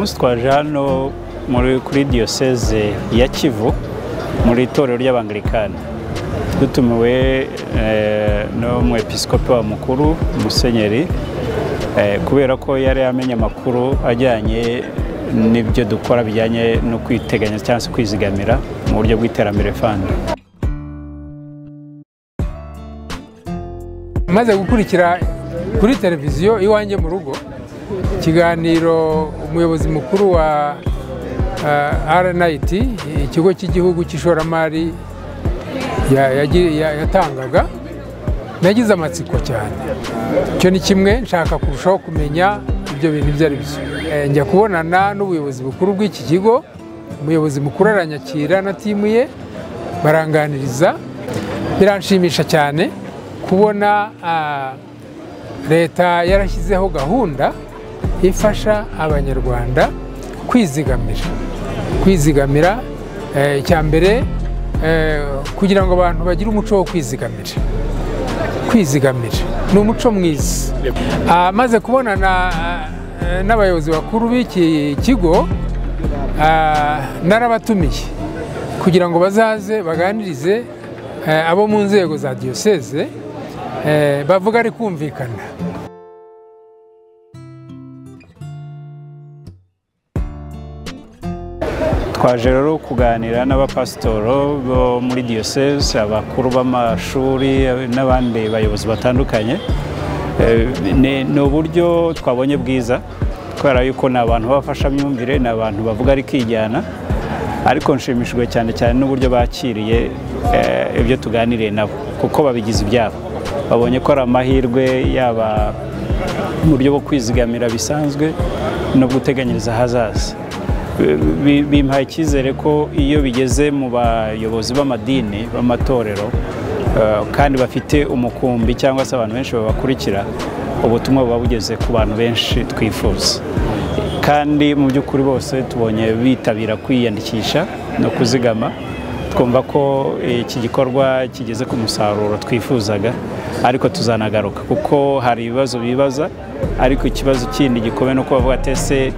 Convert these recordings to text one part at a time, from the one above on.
Uyu munsi twaje hano kuri Diyoseze ya Kivu, muri itorero ry'Abangilikani, dutumiwe n'umwepiskopi wa mukuru, Musenyeri, kubera ko yari yamenye amakuru ajyanye n'ibyo dukora bijyanye no kwiteganya cyangwa se kwizigamira mu buryo bw'Iterambere Fund. Maze gukurikira kuri televiziyo iwanjye mu rugo ikiganiro umuyobozi mukuru wa RNIT, ikigo cy'igihugu cy'ishoramari, yatangaga, nagize amatsiko cyane. Icyo ni kimwe, nshaka kurushaho kumenya ibyo bintu ibyo ari byo. Njya kubonana n'ubuyobozi bukuru bw'iki kigo, umuyobozi mukuru aranyakira na timu ye, baranganiriza. Biranshimisha cyane kubona leta yarashyizeho gahunda ifasha Abanyarwanda kwizigamira. Icya mbere, kugira ngo abantu bagire umuco wo kwizigamira. Kwizigamira ni umuco mwiza. Maze kubonana n'abayobozi bakuru b'iki kigo, narabatumiye kugira ngo bazaze baganirize abo mu nzego za diyoseze bavuga ari kumvikana. Twaje rero kuganira n'abapasitoro bo muri diyoseze, abakuru b'amashuri n'abandi bayobozi batandukanye. Ni uburyo twabonye bwiza, kubera yuko ni abantu b'abafashamyumvire, ni abantu bavuga ari kijyana, ariko nshimishijwe cyane cyane n'uburyo bakiriye ibyo tuganiriye nabo, kuko babigize ibyabo. Babonye ko ari amahirwe, yaba mu buryo bwo kwizigamira bisanzwe no guteganyiriza ahazaza. Bimpaye icyizere ko iyo bigeze mu bayobozi b'amadini, b'amatorero, kandi bafite umukumbi cyangwa se abantu benshi babakurikira, ubutumwa buba bugeze ku bantu benshi twifuza. Kandi mu by'ukuri bose tubonye bitabira kwiyandikisha no kuzigama. Twumva ko iki gikorwa kigeze ku musaruro twifuzaga, ariko tuzanagaruka kuko hari ibibazo bibaza. Ariko ikibazo kindi gikomeye no kubavuga ati: "Ese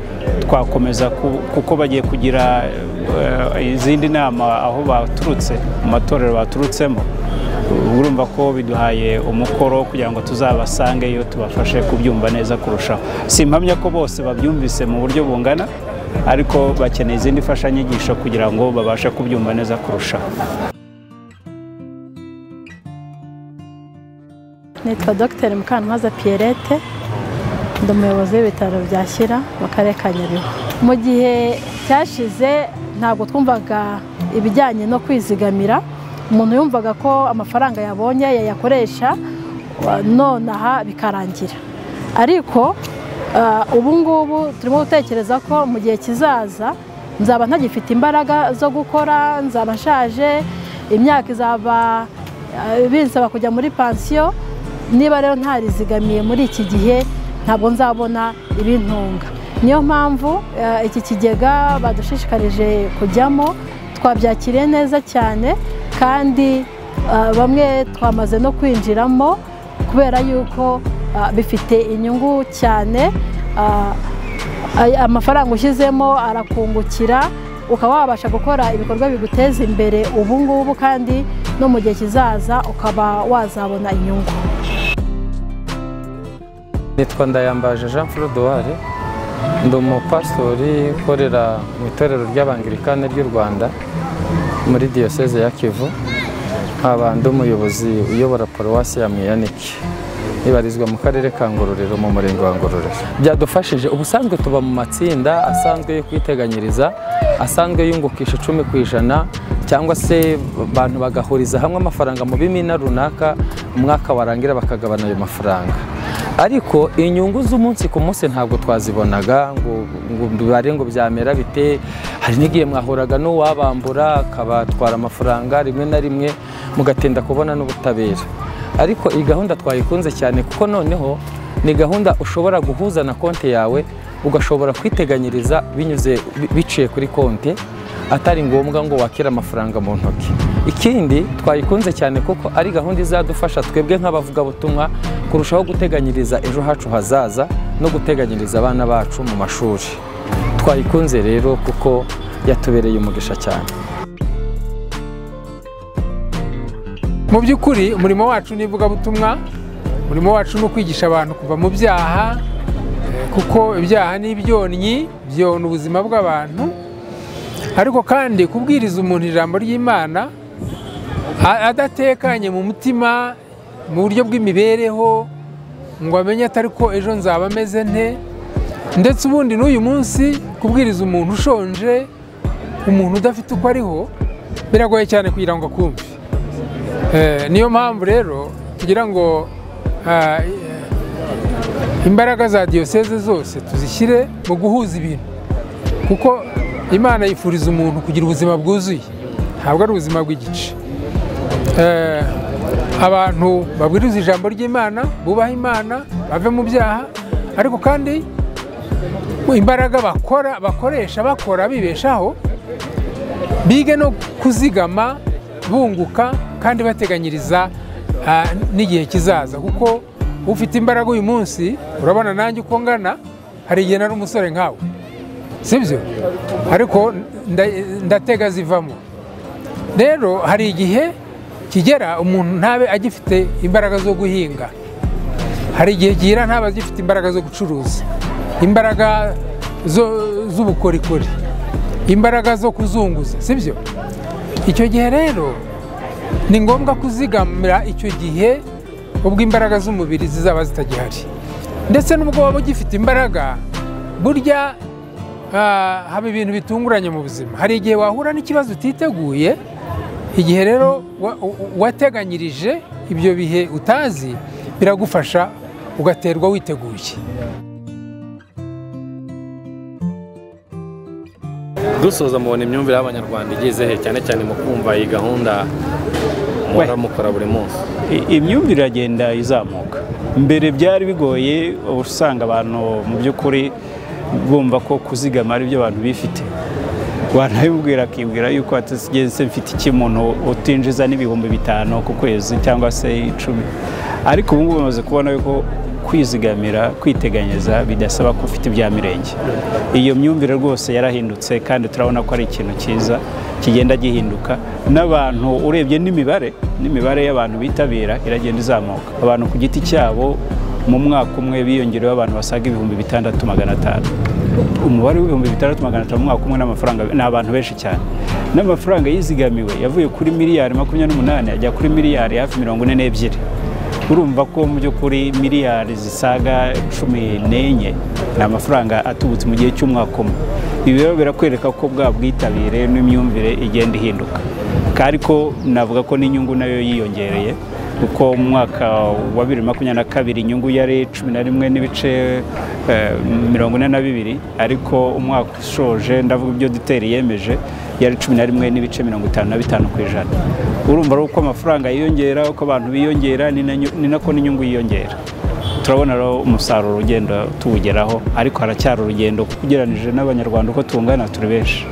twakomeza?" Kuko bagiye kugira izindi nama aho baturutse, mu matorero baturutsemo. Urumva ko biduhaye umukoro kugira ngo tuzabasangeyo, tubafashe kubyumva neza kurushaho. Simpamya ko bose babyumvise mu buryo bungana, ariko bakeneye izindi mfashanyigisho kugira ngo babashe kubyumva neza kurushaho. Nitwa Dr Mukantwaza Pierrette, ndi umuyobozi w'ibitaro bya Shyira mu karere ka Nyabihu. Mu gihe cyashize ntabwo twumvaga ibijyanye no kwizigamira. Umuntu yumvaga ko amafaranga yabonye yayakoresha nonaha bikarangira, ariko ubu ngubu turimo gutekereza ko mu gihe kizaza nzaba ntagifite imbaraga zo gukora, nzaba nshaje, imyaka izaba binsaba kujya muri pansiyo. Niba rero ntarizigamiye muri iki gihe, ntabwo nzabona ibintunga. Niyo mpamvu iki kigega badushishikarije kujyamo twabyakiriye neza cyane, kandi bamwe twamaze no kwinjiramo, kubera yuko bifite inyungu cyane. Amafaranga ushyizemo arakungukira, ukaba wabasha gukora ibikorwa biguteza imbere ubu ngubu, kandi no mu gihe kizaza ukaba wazabona inyungu. Nitwa Ndayambaje Jean Frodouard, ndi umupasitori ukorera mu itorero ry'Abangilikani ry'u Rwanda muri Diyoseze ya Kivu, nkaba ndi umuyobozi uyobora paruwasi ya Mwiyanike, ibarizwa mu karere ka Ngororero, mu murenge wa Ngororero. Byadufashije. Ubusanzwe tuba mu matsinda asanzwe yo kwiteganyiriza, asanzwe yungukisha 10%, cyangwa se abantu bagahuriza hamwe amafaranga mu bimina runaka, umwaka warangira bakagabana ayo mafaranga. Ariko inyungu z'umunsi ku munsi ntabwo twazibonaga ngo bibare ngo byamera bite. Hari n'igihe mwahuraga n'uwabambura akabatwara amafaranga, rimwe na rimwe mugatinda kubona n'ubutabera. Ariko iyi gahunda twayikunze cyane, kuko noneho ni gahunda ushobora guhuza na konti yawe, ugashobora kwiteganyiriza binyuze biciye kuri konti, atari ngombwa ngo wakire amafaranga mu ntoki. Ikindi, twayikunze cyane kuko ari gahunda izadufasha twebwe nk'abavugabutumwa kurushaho guteganyiriza ejo hacu hazaza no guteganyiriza abana bacu mu mashuri. Twayikunze rero kuko yatubereye umugisha cyane. Mu by'ukuri umurimo wacu ni ivugabutumwa, umurimo wacu ni ukwigisha abantu kuva mu byaha, kuko ibyaha ni ibyonnyi byona ubuzima bw'abantu. Ariko kandi kubwiriza umuntu ijambo ry'Imana adatekanye mu mutima mu buryo bw'imibereho ngo amenye atari ko ejo nzaba ameze nte, ndetse ubundi n'uyu munsi kubwiriza umuntu ushonje, umuntu udafite uko ariho, biragoye cyane kugira ngo akumve. Niyo mpamvu rero tugira ngo imbaraga za diyoseze zose tuzishyire mu guhuza ibintu, kuko Imana yifuriza umuntu kugira ubuzima bwuzuye, ntabwo ari ubuzima bw'igice. Abantu babwiriza ijambo ry'Imana, bubaha Imana, bave mu byaha, ariko kandi imbaraga bakora bakoresha bakora bibeshaho, bige no kuzigama bunguka kandi bateganyiriza n'igihe kizaza, kuko ufite imbaraga uyu munsi, urabona nanjye uko ngana, hari igihe nari umusore nkawe, sibyo? Ariko ndatega zivamo. Rero hari igihe kigera umuntu ntabe agifite imbaraga zo guhinga, hari igihe kigera ntabe agifite imbaraga zo gucuruza, imbaraga z'ubukorikori, imbaraga zo kuzunguza, sibyo? Icyo gihe rero ni ngombwa kuzigamira icyo gihe ubwo imbaraga z'umubiri zizaba zitagihari. Ndetse n'ubwo waba ugifite imbaraga, burya haba ibintu bitunguranye mu buzima. Hari igihe wahura n'ikibazo utiteguye, igihe rero wateganyirije ibyo bihe utazi biragufasha ugaterwa witeguye. Dusoza, mubona imyumvire y'Abanyarwanda igeze he, cyane cyane mu kumva iyi gahunda muhora mukora buri munsi? Imyumvire iragenda izamuka. Mbere byari bigoye, usanga abantu mu by'ukuri bumva ko kuzigama ari byo abantu bifite. Wanabibwira akibwira yuko atigeze mfite iki muntu utinjiza n'5,000 ku kwezi cyangwa se 10. Ariko ubu ngubu bamaze kubona yuko kwizigamira, kwiteganyiriza bidasaba ko ufite ibya mirenge. Iyo myumvire rwose yarahindutse, kandi turabona ko ari ikintu cyiza kigenda gihinduka. N'abantu urebye n'imibare y'abantu bitabira iragenda izamuka. Abantu ku giti cyabo mu mwaka umwe biyongereyeho abantu basaga 6,500. Umubare w'6,500 mu mwaka umwe n'amafaranga ni abantu benshi cyane. N'amafaranga yizigamiwe yavuye kuri miliyari 28 ajya kuri miliyari hafi 42. Urumva ko mu by'ukuri miliyari zisaga 14 ni amafaranga atubutse mu gihe cy'umwaka umwe. Ibi rero birakwereka ko bwa bwitabire n'imyumvire igenda ihinduka. Ariko navuga ko n'inyungu nayo yiyongereye, kuko mu mwaka wa 2022 inyungu yari 11.42, ariko umwaka ushoje, ndavuga ibyo duteri yemeje, yari 11.55%. Urumva uko amafaranga yiyongera, uko abantu biyongera, ni nako n'inyungu yiyongera. Turabona rero umusaruro ugenda tuwugeraho, ariko haracyari urugendo kuko ugereranije n'Abanyarwanda uko tungana turi benshi.